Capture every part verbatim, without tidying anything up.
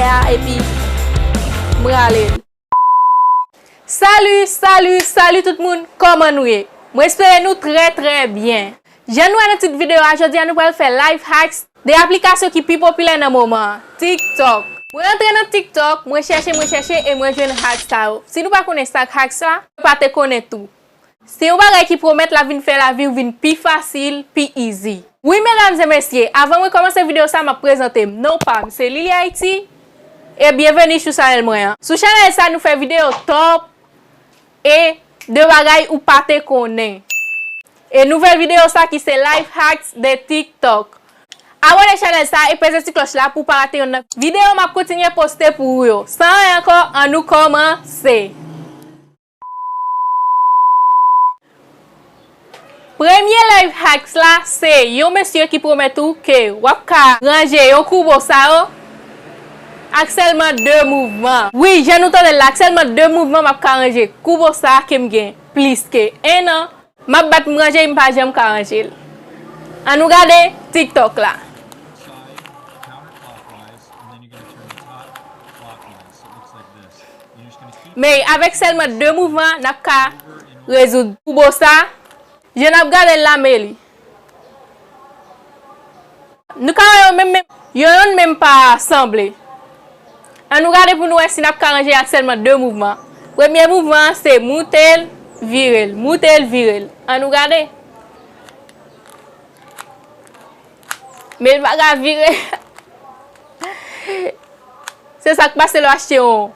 Epi, m rale l. Salut, salut, salut tout moun, kòman nou ye? Mwen espere nou trè, trè byen. Jan nou wè nan tit videyo a, jodi a nou pral fè life hacks de aplikasyon ki pi popilè nan moman an, TikTok. Mwen rantre nan TikTok, mwen chèche, mwen chèche e mwen jwenn hacks sa yo. Si nou pa konnen sa k hacks la, pa te konnen tou. Se yon bagay ki pwomèt l ap vin fè lavi w vin pi fasil, pi easy. Wi, medam e mesye, avan mwen kòmanse videyo sa, m ap prezante m. Non pa m, se Lily Haiti, e byenveni sou chanèl mwen an. Sou chanèl sa, nou fè videyo top e de bagay ou pa te konnen. E nouvèl videyo sa ki se life hacks de TikTok. Abòne chanèl sa e peze ti klòch la pou w pa rate yonn nan videyo m ap kontinye poste pou ou yo. San anyen ankò, ann nou kòmanse. Premye life hacks la, se yon mesye ki pwomèt ou ke w ap ka ranje yon koubo sa yo ak sèlman de mouvman. Wi, jan nou tande l la, ak sèlman de mouvman, m ap ka ranje koubo sa ke m gen plis ke en an. M ap bat m ranje, m pa janm ka ranje l. Ann nou gade TikTok la. Men avèk sèlman de mouvman, n ap ka rezoud koubo sa. Jan n ap gade l la, men li. Nou ka wè yo menm, menm, yo yonn menm pa sanble. Ann nou gade pou nou wè si n ap ka ranje ak sèlman de mouvman. Premye mouvman an se moute l, vire l, moute l, vire l. Ann nou gade. Men l pa ka vire. Se sa k pase lè w achte yon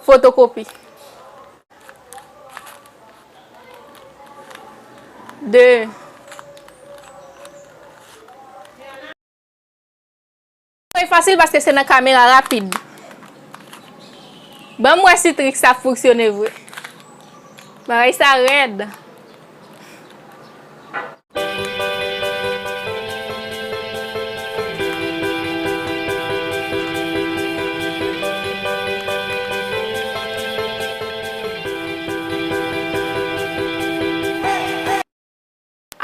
fotokopi. De. E fasil paske se nan kamera rapid. Ban m wè si trik sa ap fonksyone vre. Bagay sa rèd.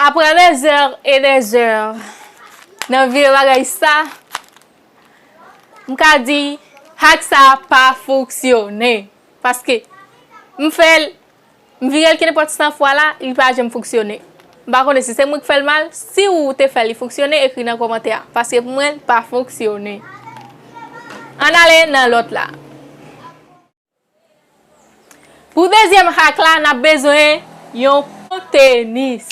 Après des heures et des heures nan vye bagay sa, m ka di hack sa pa fonksyone. Paske m fè l, m vire l kenenpòt san fwa la, li pa janm fonksyone. M pa konnen si se mwen k fè l mal, si ou te fè l li fonksyone, ekri nan kòmantè a. Paske pou mwen, l pa fonksyone. Ann ale nan lòt la. Pou dezyèm hack la, n ap bezwen yon tenis.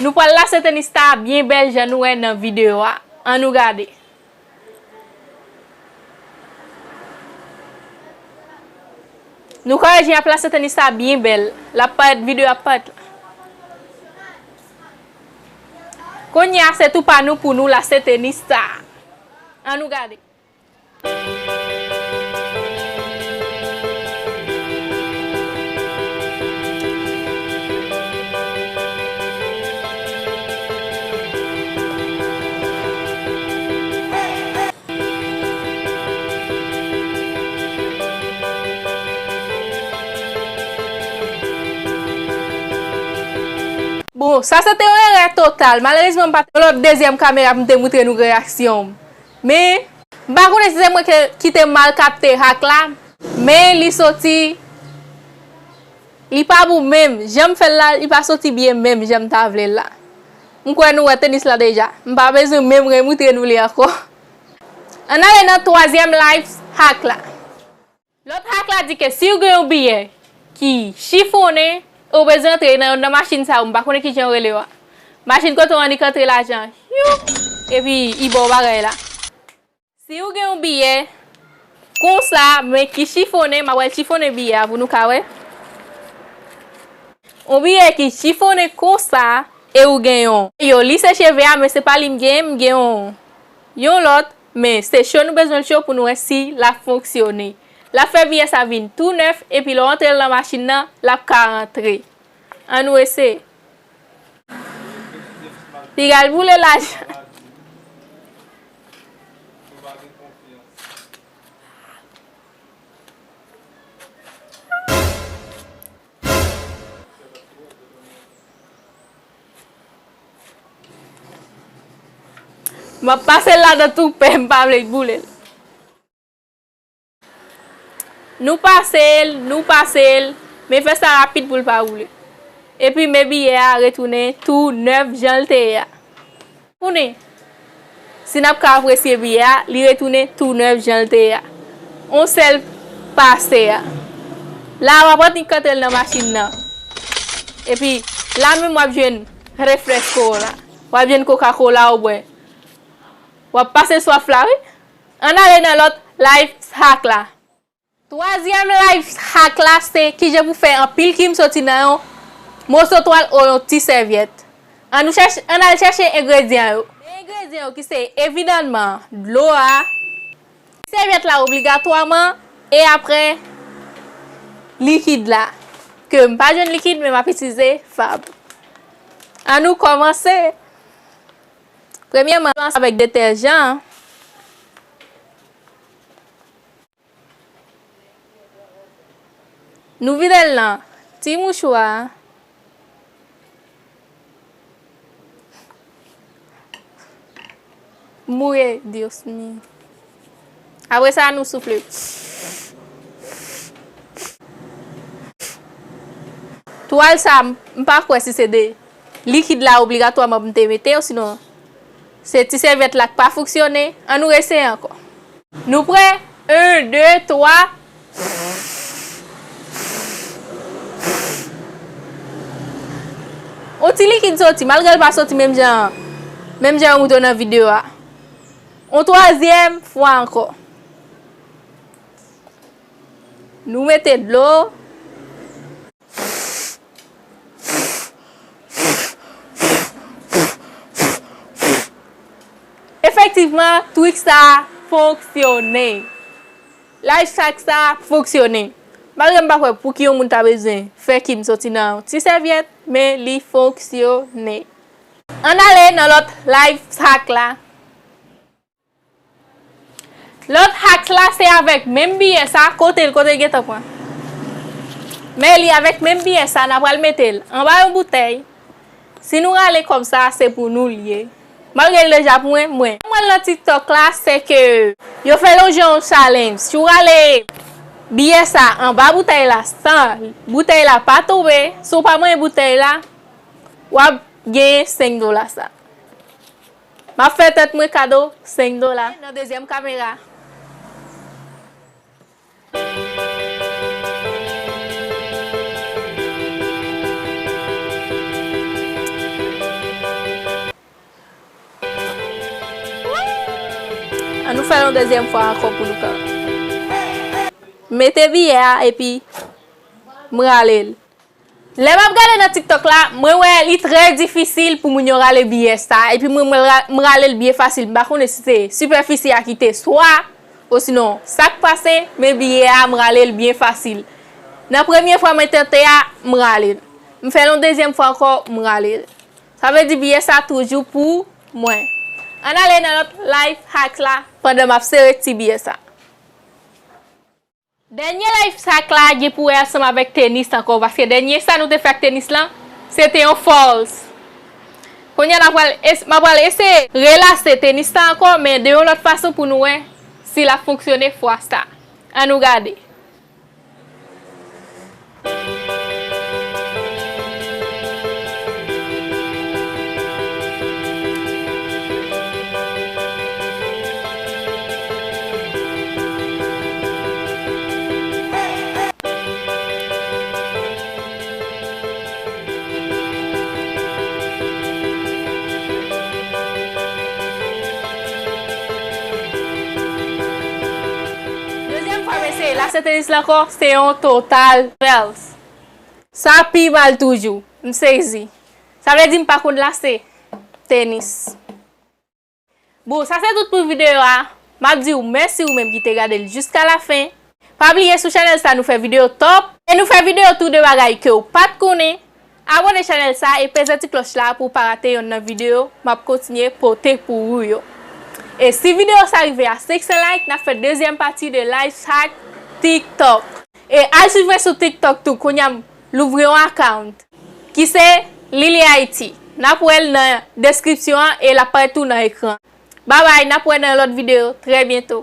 Nou pral lase tenis sa byen bèl jan nou wè nan videyo a. Ann nou gade. Nou ka wè jan y ap lase tenis sa byen bèl. L ap parèt, videyo ap parèt la. Kounye a, se tou pa nou pou nou lase tenis sa. Ann nou gade. Bon, sa se te yon erè total. Malerezman, m pa t gen lòt dezyèm kamera pou m te moutre nou reyaksyon m. Men, m pa konnen si se mwen ke, ki te mal kapte hack la, men li soti, li pa bon menm. Jan m fè l la, li pa soti byen menm jan m ta vle l la. M kwè nou wè tenis la deja. M pa bezwen menm remoutre nou li ankò. Ann ale nan twazyèm life hack la. Lòt hack la di ke si w gen yon biyè ki chifonnen, e w bezwen antre nan youn nan machin sa yo, m pa konnen kijan yo rele yo a. Machin kote w annik antre lajan, youp, epi i ba w bagay la. Si w gen yon biyè konsa, men ki chifonnen, m ap pral chifonnen biyè a pou nou ka wè. Yon biyè ki chifonnen konsa, e w gen yon. Yo, li se cheve a, men se pa li m gen, m gen yon, yon lòt. Men se cho nou bezwen l cho pou nou wè si l ap fonksyone. L ap fè biyè sa vin tou nèf, epi lè w antre l nan machin nan, l ap ka rantre. Ann nou eseye. Piga l boule lajan. M ap pase l ladan tou pè, m pa vle l boule l. Nou pase l, nou pase l, men fè sa rapid pou l pa boule. Epi men biyè a retounen tou nèf jan l te ye a. Konnen, si n ap ka apresye biyè a, li retounen tou nèf jan l te ye a. On sèl pase a. La, w ap annik antre l nan machin nan. Epi, la menm w ap jwenn refresko la. W ap jwenn Coca-Cola ou bwè. W ap pase swaf la, wi. Ann ale nan lòt life hack la. Twazyèm life hack la se kijan pou fè anpil krim soti nan yon moso twal ou yon ti sèvyèt. Ann nou chèche, ann al chèche engredyan yo. Men engredyan yo ki se evidanman dlo a, ti sèvyèt la obligatwaman, e apre likid la. Ke m pa jwenn likid, men m ap itilize fab. Ann nou kòmanse. Premyèman, kòmanse avèk detèjan an. Nou vide l nan ti mouchwa. Mouye, Dios mío. Apre sa, nou soufle. Twal sa, m pa kwè si se de likid la obligatwaman pou m te mete, osinon se ti sèvyèt la k pa fonksyone. Ann nou eseye ankò. Nou prè? En, de, twa. On ti likid soti, malgre l pa soti menm jan, menm jan yo montre w nan videyo a. On twazyèm fwa ankò. Nou mete dlo. Efektivman, trik sa a fonksyone. Life hack sa a fonksyone. Malgre m pa kwè pouki yon moun ta bezwen fè krim soti nan yon ti sèvyèt, men li fonksyone. Ann ale nan lòt life hack la. Lòt hack la se avèk menm biyè sa, kote l, kote l gentan pran. Men li avèk menm biyè sa, n a pral mete l anba yon boutèy. Si nou rale kòb sa, se pou nou l ye. Malgre l deja pou mwen, mwen. Mwen nan TikTok la, se ke yo fè l yon jan yon challenge. Si w rale biyè sa anba boutèy la, san boutèy la pa tonbe, si w pa manyen boutèy la, w ap genyen senk dola sa. M ap fè tèt mwen kado senk dola. Nan dezyèm kamera. Ann nou fè l yon dezyèm fwa ankò pou nou ka mete biyè a epi m rale l. Lè m ap gade nan TikTok la, mwen wè li trè difisil pou moun yo rale biyè sa, epi mwen, mwen ra-, m rale l byen fasil. M pa konnen si se sipèfisi a ki te swa, osinon sa k pase, men biyè a, m rale l byen fasil. Nan premye fwa mwen tante a, m rale l. M fè l yon dezyèm fwa ankò, m rale l. Sa vle di biyè sa toujou pou mwen. Ann ale nan lòt life hack la pandan m ap sere ti biyè sa. Dènye life hack la gen pou wè ansanm avèk tenis ankò, paske dènye sa nou te fè ak tenis lan, se te yon falls. Kounye a n a pral es-, m a pral eseye relase tenis lan ankò, men de yon lòt fason pou nou wè si l ap fonksyone fwa sa. Ann nou gade. Dezyèm fwa m eseye lase tenis la ankò, se yon total fails. Sa pi mal toujou. M sezi. Sa vle di m pa konn lase tenis. Bon, sa se tout pou videyo a. M ap di w mèsi ou menm ki te gade l jiska lafen. Pa bliye sou chanèl sa nou fè videyo top. E nou fè videyo tou de bagay ke w pa t konnen. Abòne chanèl sa e peze ti klòch la pou w pa rate yonn nan videyo m ap kontinye pote pou ou yo. E si videyo sa rive a senk san like, n ap fè dezyèm pati de life hack TikTok. E al swiv mwen sou TikTok tou, kounye a m louvri yon account ki se Lily Haiti. N ap wè l nan deskripsyon an e l ap parèt tou nan ekran. Babay, n ap wè nan lòt videyo trè byento.